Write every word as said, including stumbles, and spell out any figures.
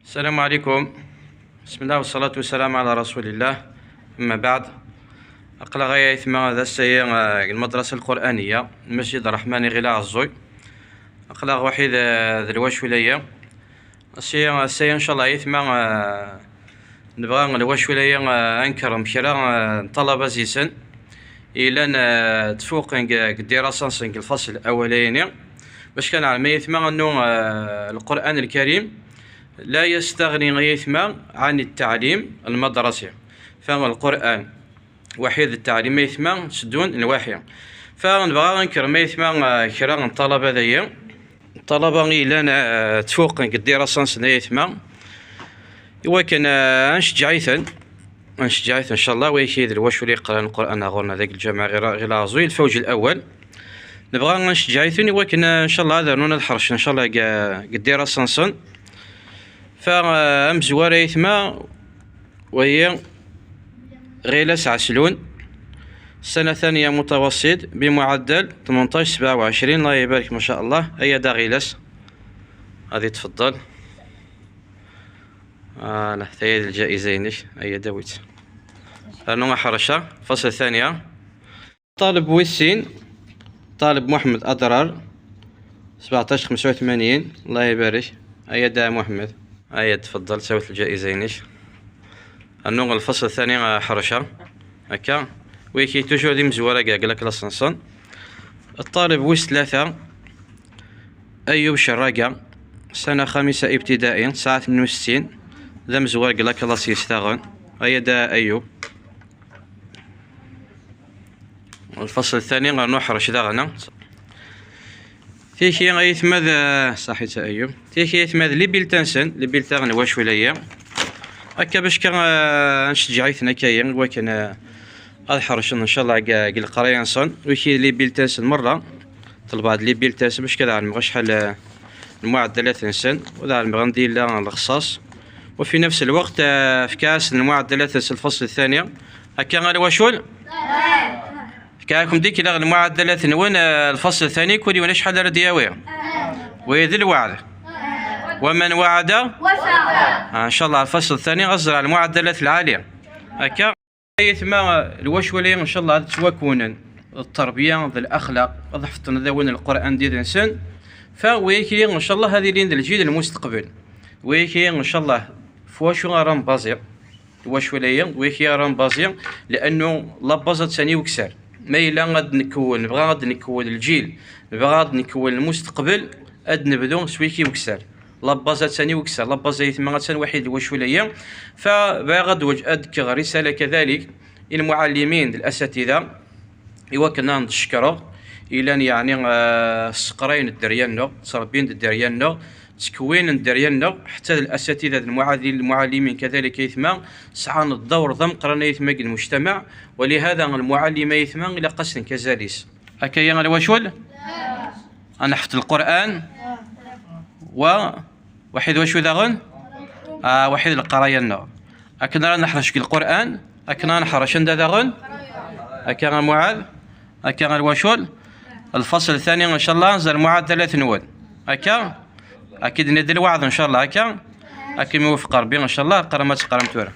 السلام عليكم. بسم الله والصلاة والسلام على رسول الله. أما بعد، أقلغ يا إثمة هذا السيء المدرسة القرآنية المسجد الرحمن غيلا عزوي. أقلغ وحيد ذا الوش ولاية. السيء السيء إن شاء الله يثمة نبغى الوش ولاية أنكر مكرا طلبة زيسن. إلى تفوق الدراسة الفصل الأولاني، باش كان على ما يثمة أنه القرآن الكريم لا يستغني يثمة عن التعليم المدرسي. فالقرآن وحيد التعليم يثمة سدون الوحي. فنبغى نكرم يثمة كرا الطلبة ذي الطلبة إلى تفوق الدراسة سنة يثمة. إوا كان نشجعيثن نشجعيثن إن شاء الله ويكيد الوش اللي يقرأ القرآن غورنا ذاك الجامعة غير غير العزوي الفوج الأول. نبغى نشجعيثن إوا كان إن شاء الله هذا نون الحرش إن شاء الله قدير الصنصن. فأمزوار يثمة وهي غيلس عسلون، سنة ثانية متوسط بمعدل ثمنطاش سبعة وعشرين، الله يبارك ما شاء الله. أيا دا غيلس، هذه تفضل. آه لا، هي الجائزة ينش. أيا داويت. أنا حرشة فصل ثانية. طالب ويسين، طالب محمد أدرار، سبعطاش خمسة وثمانين، الله يبارك. أيا دا محمد، أيا تفضل سوت الجائزة ينش. أنو الفصل الثاني حرشة هكا. ويكي توجور دي مزورة كاع لا كلاس نصن. الطالب ويس ثلاثة، أيوب شراقة، سنة خامسة ابتدائي، ساعة اثنين وستين، ذا مزوار لا كلاس يستاغن. أيا دا أيوب. الفصل الثاني غنروح رش داغنا. تيكي غيثمد صحيت أيوب. تيكي يثمد لي بيلتانسن، لي بيلتان واش ولايا. هكا باش كان نشجعيثنا كاين وكان هذا حرشن إن شاء الله كاع القراية نصن ويكي لي بيلتانسن مرة. طلبات لي بيلتانسن باش كذا علمغ شحال المعدلات نسن وذا علمغ ندير لا الخصاص. وفي نفس الوقت في كاس المعدلات نسن الفصل الثاني. هكا غير واشول؟ كاكم ديك إلى المعدلات نون الفصل الثاني كل يوم شحال راه دياوي؟ ويد الوعد. ومن وعد؟ آه، إن شاء الله الفصل الثاني غزر على المعدلات العالية. هكا. يثمى الوشولي إن شاء الله تتواكونن التربية، الأخلاق، ضحفة نذاون القرآن ديال الإنسان. فويكي إن شاء الله هذه لين الجيل المستقبل. ويكي إن شاء الله فواشو راه مبازي. وشولي ويكي راه مبازي، لأنه لا باز تاني وكسر. ما إلا غاد نكون، نبغى غاد نكون الجيل، نبغى غاد نكون المستقبل، أد نبدو سويكي وكسر. لا باز تاني وكسر، لا باز يثمى غاد تاني واحد الوشولية. فباغي غاد وجه أد كغ رسالة كذلك المعلمين، الأساتذة، إوا كنا نشكروا إلان يعني آه، سقرين الدريانو، تربين الدريانو، تكوين الدريانو، حتى الأساتذة المعادين المعلمين كذلك يثمى سعان الدور ضم قرن يثمى المجتمع. ولهذا المعلمة يثمى إلى قسن كزاليس. هكايا الوشول؟ أنا حفظ القرآن و وحيد واشو داغن؟ آه، وحيد القراية النور. أكن راه نحرش القرآن، أكن راه نحرش عند داغن. أكا معاذ، أكا الواشول. الفصل الثاني إن شاء الله زال معدلات نول. أكا أكيد ندير الوعد إن شاء الله. أكا أكيد موفق ربي إن شاء الله. قرا ما تقرا متورا.